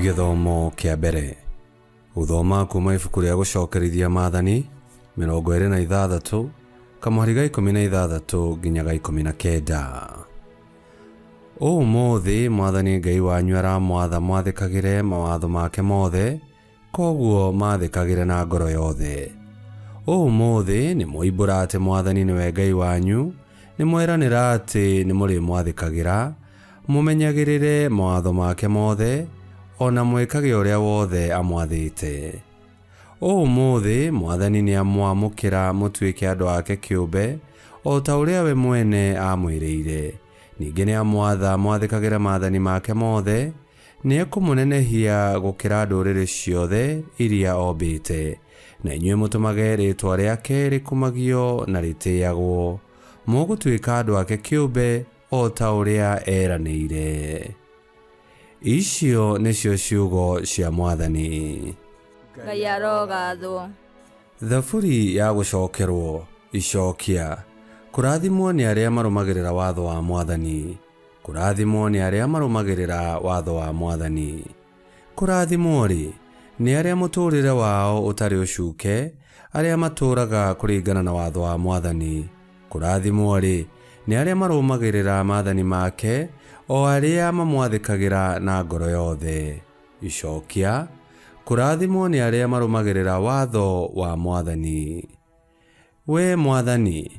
Gĩthomo kĩa mbere. Gũthoma kuma ibuku rĩa gũcokerithia maathani 26 kamũhari ga 16 nginya ga 19. Ũmũthĩ mwathani Ngai wanyu aramwatha mwathĩkagĩre mawatho make mothe, koguo maathĩkagĩre na ngoro yothe. Ũmũthĩ nĩ mwoimbũra atĩ mwathani nĩwe Ngai wanyu, nĩ mweranĩra atĩ nĩ mũrĩmwathĩkagĩra, mũmenyagĩrĩre mawatho make mothe, o na mwĩkage ũrĩa wothe amwathĩte. Ũmũthĩ mwathani nĩamwamũkĩra mũtuĩke andũ ake kĩũmbe, o ta ũrĩa we mwene amwĩrĩire. Ningĩ nĩamwatha mwathĩkagĩre maathani make mothe, nĩekũmũnenehia gũkĩra ndũrĩrĩ ciothe iria ombĩte, na inyuĩ mũtũmage rĩĩtwa rĩake rĩkumagio na rĩtĩagwo. Mũgũtuĩka andũ ake kĩũmbe o ta ũrĩa eranĩire. Icio nĩcio ciugo cia mwathani. Ngai arogathwo. Thaburi ya gũcokerwo. Icokia. Kũrathimwo nĩ arĩa marũmagĩrĩra watho wa mwathani. Kũrathimwo nĩ arĩa marũmagĩrĩra watho wa mwathani. Kũrathimwo-rĩ, nĩ arĩa mũtũũrĩre wao ũtarĩ ũcuke, arĩa matũũraga kũringana na watho wa mwathani. Kũrathimwo-rĩ, nĩ arĩa marũmagĩrĩra maathani make, o arĩa mamwathĩkagĩra na ngoro yothe. Icokia. Kũrathimwo nĩ arĩa marũmagĩrĩra watho wa mwathani. Wee mwathani,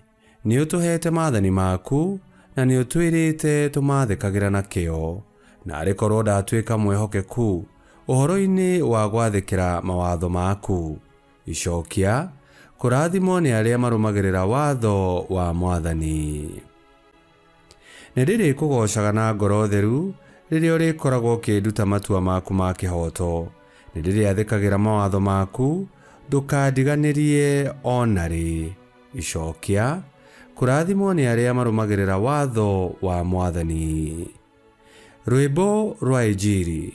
nĩũtũheete maathani maku, na nĩũtwĩrĩte tũmathĩkagĩra na kĩyo. Naarĩ korwo ndatuĩka mwĩhokeku ũhoro-inĩ wa gwathĩkĩra mawatho maku. Icokia. Kũrathimwo nĩ arĩa marũmagĩrĩra watho wa mwathani. Nĩndĩrĩkũgoocaga na ngoro theru rĩrĩa ũrĩkoragwo ũkĩnduta matua maku ma kĩhooto. Nĩndĩrĩathĩkagĩra mawatho maku, ndũkandiganĩrie o na rĩ. Icokia. Kũrathimwo nĩ arĩa marũmagĩrĩra watho wa mwathani. Rwĩmbo rwa Injiri.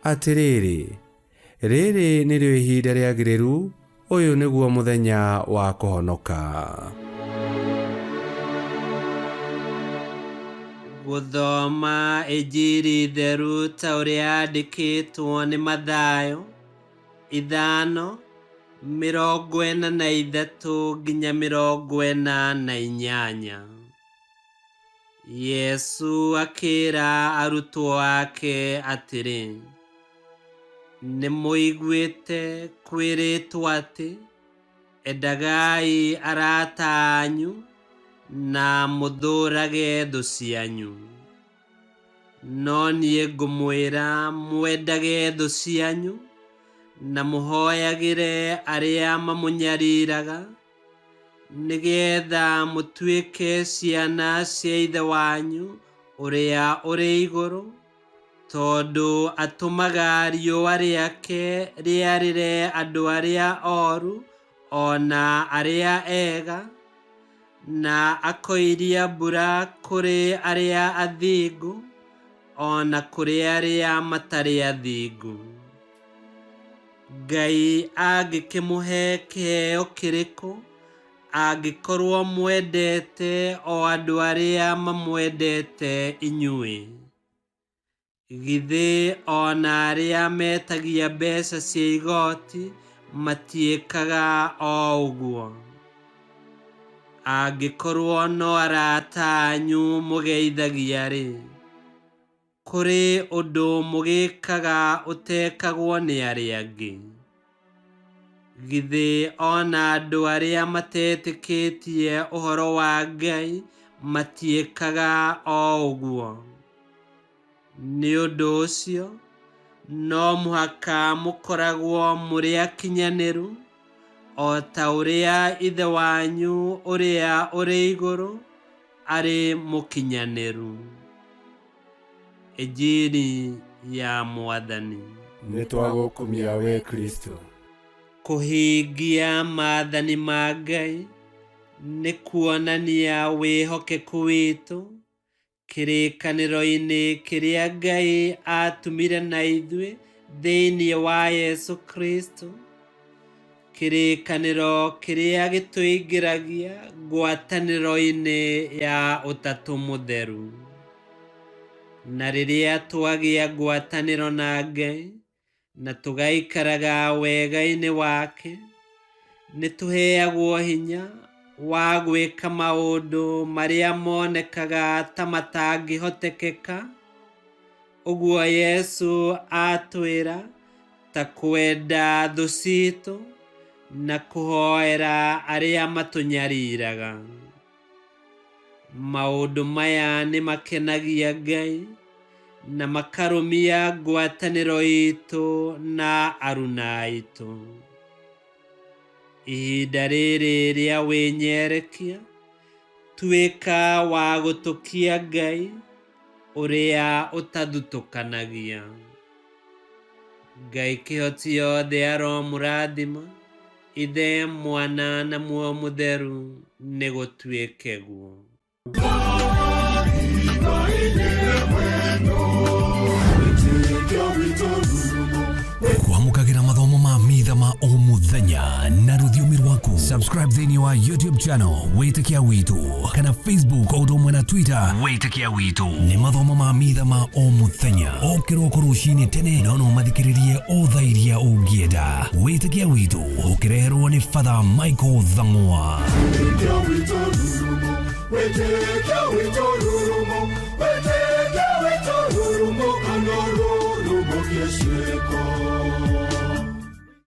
Atĩrĩrĩ, rĩrĩ nĩrĩo ihinda rĩagĩrĩru, ũyũ nĩguo mũthenya wa kũhonoka. Gũthoma Injiri theru ta ũrĩa yandĩkĩtwo nĩ Mathayo 5:43 nginya 48. Yesu akĩra arutwo ake atĩrĩ, Nĩ mũiguĩte kwĩrĩtwo atĩ, 'Endagai arata anyu na mũthũũrage thũ cianyu.' No niĩ ngũmwĩra mwendage thũ cianyu na mũhoyagĩre arĩa mamũnyariraga, nĩgeetha mũtuĩke ciana cia Ithe wanyu ũrĩa ũrĩ igũrũ, tondũ atũmaga riũa rĩake rĩarĩre andũ arĩa oru o na arĩa ega, na akoiria mbura kũrĩ arĩa athingu o na kũrĩ arĩa matarĩ athingu. Ngai angĩkĩmũhe kĩheo kĩrĩkũ angĩkorwo mwendete o andũ arĩa mamwendete inyuĩ? Githĩ o na arĩa metagia mbeca cia igooti matiĩkaga o ũguo? Angĩkorwo no arata anyu mũgeithagia-rĩ, kũrĩ ũndũ mũgĩkaga ũtekagwo nĩ arĩa angĩ? Githĩ o na andũ arĩa matetĩkĩtie ũhoro wa Ngai matiĩkaga o ũguo? Nĩ ũndũ ũcio, no mũhaka mũkoragwo mũrĩ akinyanĩru, o ta ũrĩa Ithe wanyu ũrĩa ũrĩ igũrũ arĩ mũkinyanĩru. Injiri ya Mwathani. Nĩ twagũkumia we Kristo. Kũhingia maathani ma Ngai nĩ kuonania wĩhokeku witũ kĩrĩkanĩro-inĩ kĩrĩa Ngai aatumire na ithuĩ thĩinĩ wa Yesu Kristo, kĩrĩkanĩro kĩrĩa gĩtũingĩragia ngwatanĩro-inĩ ya Ũtatũ Mũtheru. Na rĩrĩa twagĩa ngwatanĩro na Ngai na tũgaikaraga wega-inĩ wake, nĩ tũheagwo hinya wa gwĩka maũndũ marĩa monekaga ta matangĩhotekeka. Ũguo Yesu atwĩra ta kwenda thũ citũ na kũhoera arĩa matũnyariraga. Maũndũ maya nĩ makenagia Ngai na makarũmia ngwatanĩro itũ na aruna aitũ. Ihinda rĩrĩ rĩa wĩnyerekia, tuĩka wa gũtũkia Ngai ũrĩa ũtathutũkanagia. Ngai kĩhoti yothe aromũrathima, Ithe, Mwana na Muoyo Mũtheru, nĩ gũtuĩke guo. Kwamũkagĩra mathomo ma mitha ma o mũthenya na rũthiomi rwaku. Subscribe thĩinĩ wa YouTube channel Wĩtĩkia Witũ kana Facebook o ũndũ ũmwe na Twitter Wĩtĩkia Witũ. Nĩ mathomo ma mitha ma o mũthenya o kĩroko rũcinĩ tene, no no mathikĩrĩrie o thaa iria ũngĩenda. Wĩtĩkia Witũ ũkĩreherwo nĩ Father Michael Thang'wa. Wĩtĩkia witũ rurumo, wĩtĩkia witũ rurumo, kana rurumo kĩciĩko.